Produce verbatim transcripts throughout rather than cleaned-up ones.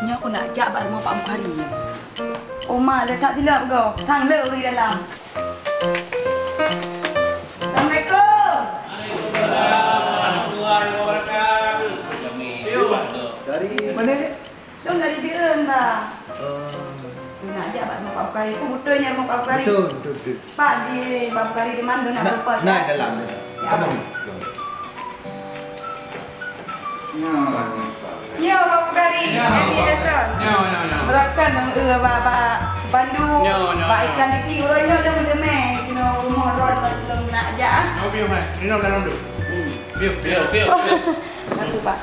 Nyoe ku nak jak bak rumoh Pak Bukhari. Oma le that silop go. Sang le ureueng dalam. Assalamualaikum. Waalaikumsalam warahmatullahi wabarakatuh. Dari mana ni? Dong dari Bireuen, Bang. Oh. Nak jak bak rumoh Pak Bukhari. Ku beutôi nyan rumoh Pak Bukhari. Betul, betul, betul. Pak di Pak Bukhari di mana nak, nak lupa, nak dalam. Ya. Abang ni. Nyoe, Pak Bukhari, nyoe, Pak Bukhari. Beurangkat nang, eh, bak, bak spanduk, nyoe, nyoe, bak iklan dikit, uroe nyoe lôn deungoe, keunoe rumoh droen lôn nak jak, ah. Nyoe, piôh, Mat. Inoe dalam tu. Hmm. Piôh, piôh, piôh, piôh. Bantu, Pak.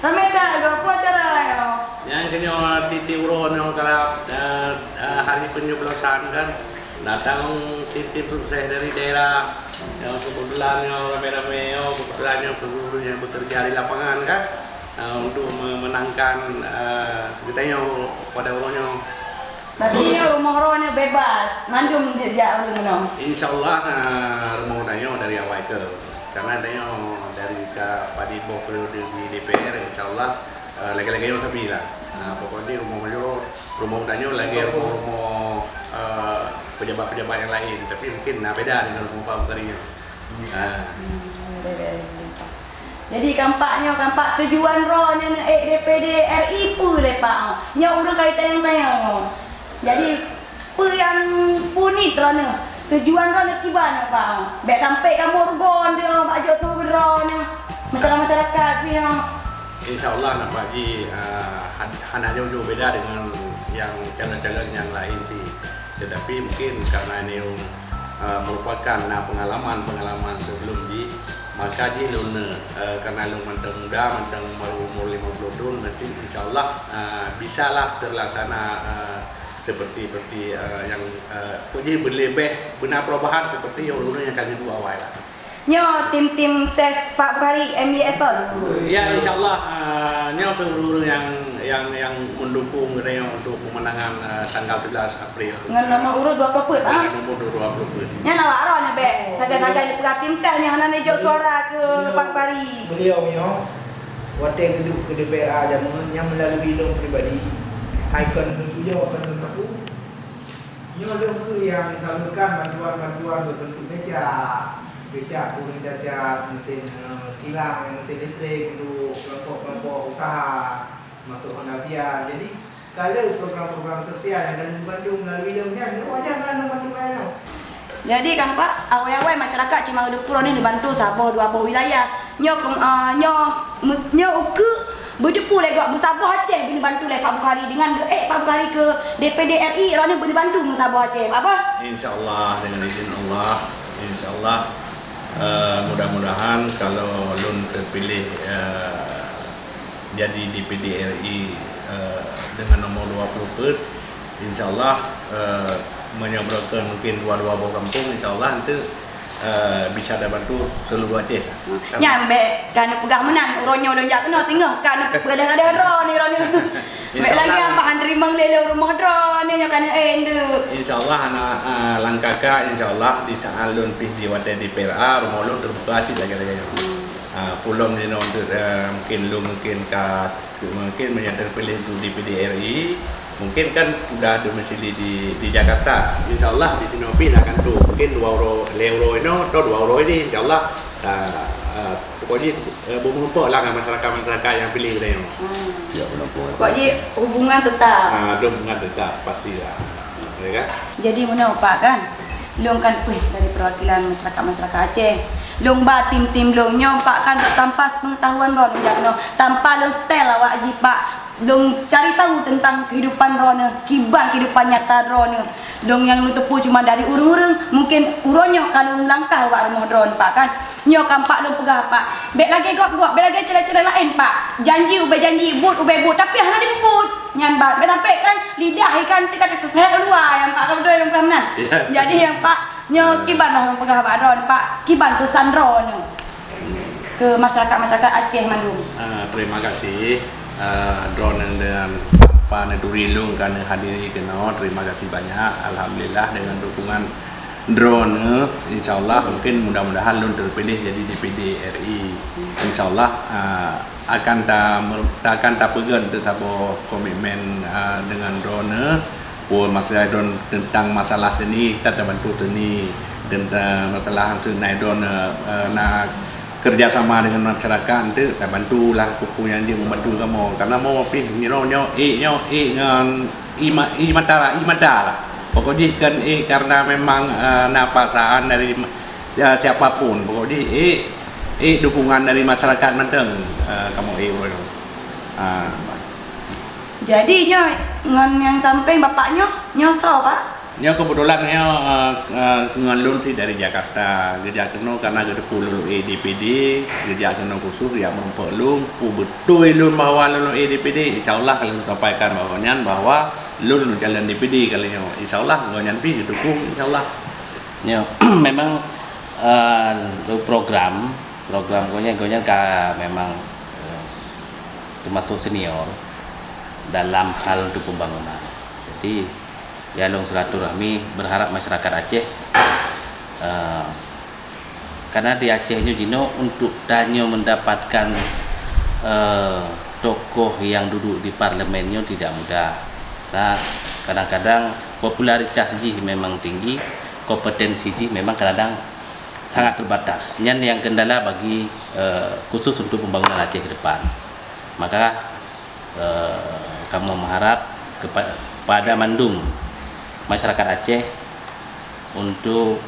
Ramé that, apa acara nyoe? Nyang keunoe tiep-tiep uroe nyoe kalau, eh, eh, hari penyebelasan kan, datang tiep-tiep sukses dari daerah. Nyoe kebetulan nyoe ramé-ramé nyoe, kebetulan nyoe guru-guru nyang bekerja di lapangan kan, eh, untuk memenangkan, eh, geutanyoe pada uroe nyoe. Berarti nyoe rumoh droeneuh bebas, mandum jak ureueng nyoe? Insya Allah, eh, rumoh tanyoe dari awai keu. Karena tanyoe dari ka padum boh periode di D P R, insya Allah, eh, lagèe-lagèe nyoe sabe lah. Eh, pokoknya rumoh nyoe, rumoh tanyoe lagèe rumoh-rumoh, eh, pejabat-pejabat nyang laén, tapi mungkin na beda dengan rumoh Pak Bukhari nyoe. Ah. Hmm, beda, beda. Jadi, kampak nyoe, kampak tujuan droeneuh neuék D P D R I peue lé, Pak? Nyoe ureueng ka tanyong-tanyong. Jadi, peue nyang peunik droeneuh? Tujuan droeneuh kiban nyoe, Pak? Bèk sampé kamoe rugoe nyoe bak jok tu droeneuh. Masyarakat-masyarakat pih nyoe. Insya Allah, nampak jih, ah, han-, hana jauh-jauh beda dengan yang calon-calon yang lain sih. Tetapi mungkin karena ini, eh, merupakan na pengalaman-pengalaman sebelum jih, maka jih lôn, eh, karena lôn mantong muda, mantong baru umur lima puluh tahun, nanti insya Allah, eh, bisalah terlaksana, eh, seperti, seperti, eh, yang, eh, pokoknya lebih benar perubahan seperti yang ulun yang kali dua awal lah. Nyoe tim-tim ses Pak Bukhari, M Y S Sos. Ya, insya Allah, ah, nyoe keuh ureueng-ureueng nyang, nyang, nyang mendukung geutanyoe untuk pemenangan, ah, tanggal tujoh belas April. Ngon nomor urut dua puluh peuet, ha? Ngon nomor dua puluh peuet. Nyan awak roh nyoe bèk. Sagai-sagai dipeugah tim ses nyoe hana neujok suara keu Pak Bukhari. Beliau nyoe, watèe geuduek keu D P R A jameun, nyan meulalu lôn pribadi. Hai kon lôn tujoh, kon lôn teupeu. Nyoe lôn keuh nyang salurkan bantuan-bantuan berbentuk becak, becak keu ureueng cacat, mesin, eh, kilang, mesin listrik untuk kelompok-kelompok usaha, masuk Honda Vian. Jadi, ka le program-program sosial nyang ka lheueh geubantu meulalu lôn nyan, nyoe wajar na lôn bantu keu nyoe. Jadi, kan, Pak, awai-awai masyarakat cuma geuteupeue droeneuh neubantu saboh dua boh wilayah. Nyoe, eh, nyoe, nyoe ukeue beuteupeue lé gob meusaboh Aceh beuneubantu lé Pak Bukhari deungon geuék Pak Bukhari keu D P D R I, droeneuh beuneubantu meusaboh Aceh. Apa? Insya Allah, dengan izin Allah, insya Allah, eh, mudah-mudahan kalau lôn terpilih, eh, jadi D P D R I, eh, dengan nomor dua puluh peuet, insya Allah, eh, meunyoe beureukat mungkin dua-dua boh gampông, insya Allah nanti eh, bisa tabantu seuluruh Aceh. Nyan bèk ka neupeugah meunan, uroe nyoe lôn jak keunoe singoh ka neupeugah droeneuh, droeneuh. Bèk lagèe nyan, Pak, han teurimong lé lôn rumoh droeneuh nyoe ka neuék ndeuk. Insya Allah, aneuk, eh, langkah ka, insya Allah, di saat lôn pih di watèe di P R A, rumoh lôn teubuka cit lagèe-lagèe nyoe. Ah, peulom jinoe, eh, mungkin lôn mungkin ka Mungkin meunyoe terpilih untuk D P D R I, mungkin kan sudah domisili di, di Jakarta. Insya Allah di sinoe pih na kantor. Mungkin dua uroe, lhèe uroe inoe atau dua uroe ini, insya Allah, ah, ah, pokoknya, eh, beumeurumpok lah ngon masyarakat-masyarakat nyang pilih geutanyoe. Hmm. Ya, benar. Pokoknya hubungan tetap. Ah, hubungan tetap, pastilah. Ya kan? Jadi meunoe Pak kan, lôn kan pih dari perwakilan masyarakat-masyarakat Aceh. Lôn ba tim-tim lôn nyoe Pak kan tanpa sepengetahuan droeneuh jak keunoe, tanpa lôn setel awak jih Pak. Lôn cari tahu tentang kehidupan droeneuh, kiban kehidupan nyata droeneuh. Lôn nyang lôn teupeu cuma dari ureueng-ureueng, mungken uroe nyoe ka lôn langkah bak rumoh droeneuh Pak kan. Nyoe kan Pak lôn peugah Pak, bèk lagèe gob-gob, bèk lagèe ceurék-ceurék laén Pak. Janji ubé janji, buet ubé buet, tapi hana jipeubuet. Nyan Pak, bèk sampai kan lidah ikan teuka teuka luwa nyang Pak, ka beutôi lôn peugah meunan. Ya. Jadi nyang Pak, nyoe kiban lôn peugah bak droeneuh Pak, kiban peusan droeneuh keu masyarakat-masyarakat Aceh mandum. Ah, terima kasih, ah, droeneuh dan tanpa neuturi lôn ka neuhadiri keunoe. Terima kasih banyak. Alhamdulillah dengan dukungan Droeneuh, insya Allah, mungkin mudah-mudahan lôn teupiléh jadi D P D R I. Insya Allah, ah, akan ta-, ta-, akan tapeugöt teuh saboh komitmen, ah, deungon droeneuh. Peue masalah droen teuntang masalah seuni, ta-, tabantu seuni. Teuntang masalah seunai droeneuh, eh, na kerjasama dengan masyarakat, tabantulah peue-peue nyang jeuet membantu kamoe. Karena mo pih nyoe, nyoe, eh, nyoe, eh, ngon i ma-, i mata, i mata lah. Pokok jih kan, eh, karena memang, eh, na paksaan dari ma-, sia-, siapa pun. Pokok jih, eh, eh, dukungan dari masyarakat mantong, eh, kamoe, eh, ureueng. Ah. Jadi nyoe ngon nyang sampéng bapak nyoe, nyoe soe, Pak? Nyoe keubeutulan nyoe, eh, eh, ngon lôn sit dari Jakarta. Geujak keunoe karena geuteupeue lôn eh D P D, geujak keunoe khusus, geujak meurumpok lôn, peue beutôi lôn bahwa lôn eh D P D, insya Allah ka lôn sampaikan bahwa nyan bahwa lôn calon D P D kali nyoe. Insya Allah, gobnyan pih geudukung, insya Allah. Nyoe, memang, eh, program, program gobnyan, gobnyan ka memang, eh, termasuk senior dalam hal untuk pembangunan. Jadi, ya, lôn silaturahmi, berharap masyarakat Aceh, eh, karena di Aceh nyoe jinoe untuk tanyoe mendapatkan, eh, tokoh yang duduk di parlemen nyoe tidak mudah. Nah, kadang-kadang popularitas jih memang tinggi, kompetensi jih memang kadang-kadang sangat terbatas. Nyan yang kendala bagi, eh, khusus untuk pembangunan Aceh ke depan. Maka, eh, kamoe meuharap kepa-, pada mandum masyarakat Aceh untuk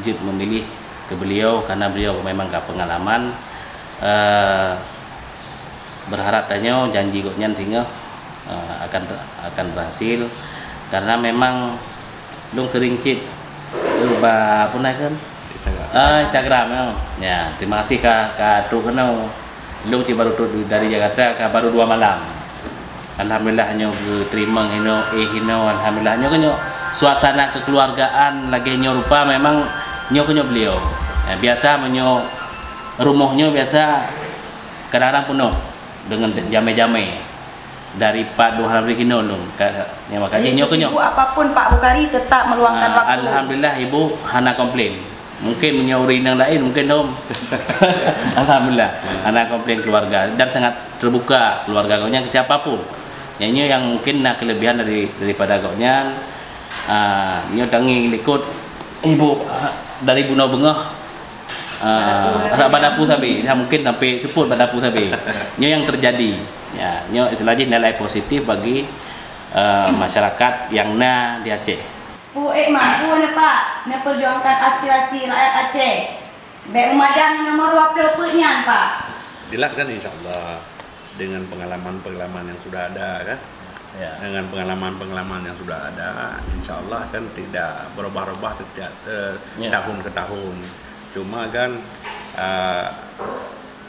jeuet memilih ke beliau karena beliau memang ka pengalaman. Eh, berharap tanyoe janji gobnyan singoh, eh, akan, akan berhasil karena memang lôn sering cit, eh, ba, apa nama kan? Instagram. Ah, Instagram, ya. Ya, terima kasih ka, ka trok keunoe. Lôn cit baru trok dari Jakarta, ka baru dua malam. Alhamdulillah nyoe geuteurimong hinoe, eh hinoe, alhamdulillah nyoe keuh nyoe suasana kekeluargaan lagèe nyoe rupa memang nyoe keuh nyoe beliau. Ya, biasa meunyoe rumoh nyoe biasa kadang-kadang peunoh deungon jamé-jamé. Dari pat dua hari keunoe lôn ka, nyan makanya nyoe keuh nyoe. Sesibuk apapun Pak Bukhari tetap meluangkan, ah, waktu. Alhamdulillah ibu hana komplain. Mungkin meunyoe ureueng inong laén mungkin dong. Alhamdulillah, hana komplain keluarga dan sangat terbuka keluarga gobnyan ke siapa pun. Nyan nyoe yang mungkin na kelebihan dari, daripada gobnyan. Ah, nyoe tangieng likot ibu, ah, dari bunoe beungoh. Ah, rasa badapu sabe, ya, mungkin sampai seupôt badapu sabe. Nyoe yang terjadi. Ya, nyoe istilah jih nilai positif bagi, eh, masyarakat yang na di Aceh. Pu ék mampu nyoe, Pak, neupeurjuangkan aspirasi rakyat Aceh. Bèk meumadang nomor dua puluh peuet nyan, Pak. Jelas kan, insya Allah. Dengan pengalaman-pengalaman yang sudah ada, kan? Ya. Dengan pengalaman-pengalaman yang sudah ada, insya Allah kan tidak berubah-ubah setiap, eh, ya, tahun ke tahun. Cuma kan, eh,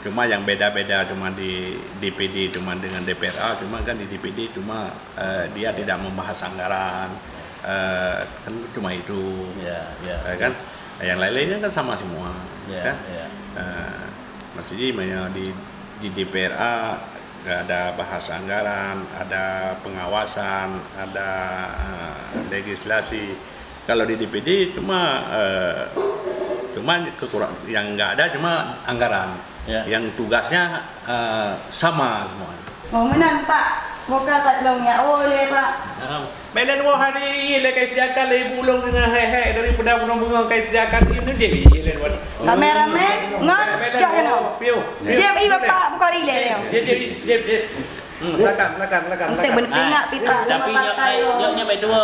cuma yang beda-beda cuma di D P D cuma dengan D P R A, cuma kan di D P D cuma, eh, dia tidak membahas anggaran, eh, kan cuma itu. Ya, ya. Eh, kan? Yang lain-lainnya kan sama semua, ya, kan? Ya. Eh, maksudnya, makanya di, di D P R A ada bahas anggaran, ada pengawasan, ada, eh, legislasi. Kalau di D P D cuma, eh, cuma kekurang, yang nggak ada cuma anggaran. Ya. Yang tugasnya, eh, sama semua. Oh, meunan, Pak. Buka pat lôn nyak woe lé, Pak. Bèk lôn woe hari lé ka iseudiakan lé ibu lôn deungon hék-hék daripada bunoe beungoh ka iseudiakan. Ini jép lôn woe. Kameramen, ngon, jak keunoe. Piu, piu. Jép i Bapak Bukhari lé, lé. Jép, jép, jép, jép. Hmm, silakan, silakan, silakan, silakan. Beutôi, beutôi. Tapi nyoe, nyoe, nyoe bèk dua.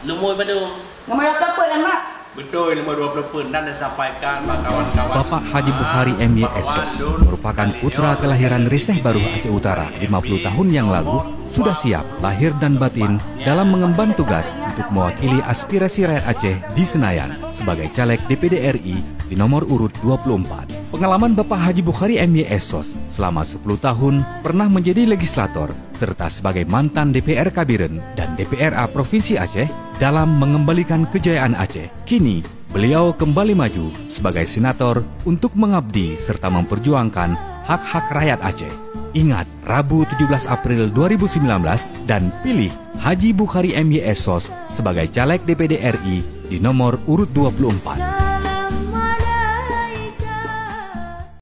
Lôn woe badu. Nomor dua puluh peuet kan, Mak? Beutôi, nomor dua puluh peuet dan disampaikan bak kawan-kawan. Bapak Haji Bukhari M Y S Sos merupakan putra kelahiran Riseh Baroh Aceh Utara lima puluh tahun yang lalu, sudah siap lahir dan batin dalam mengemban tugas untuk mewakili aspirasi rakyat Aceh di Senayan sebagai caleg D P D R I di nomor urut dua puluh empat. Pengalaman Bapak Haji Bukhari M Y S Sos selama sepuluh tahun pernah menjadi legislator serta sebagai mantan D P R Kabiren dan D P R A Provinsi Aceh dalam mengembalikan kejayaan Aceh. Kini, beliau kembali maju sebagai senator untuk mengabdi serta memperjuangkan hak-hak rakyat Aceh. Ingat, Rabu tujuh belas April dua ribu sembilan belas dan pilih Haji Bukhari M Y S Sos sebagai caleg D P D R I di nomor urut dua puluh empat.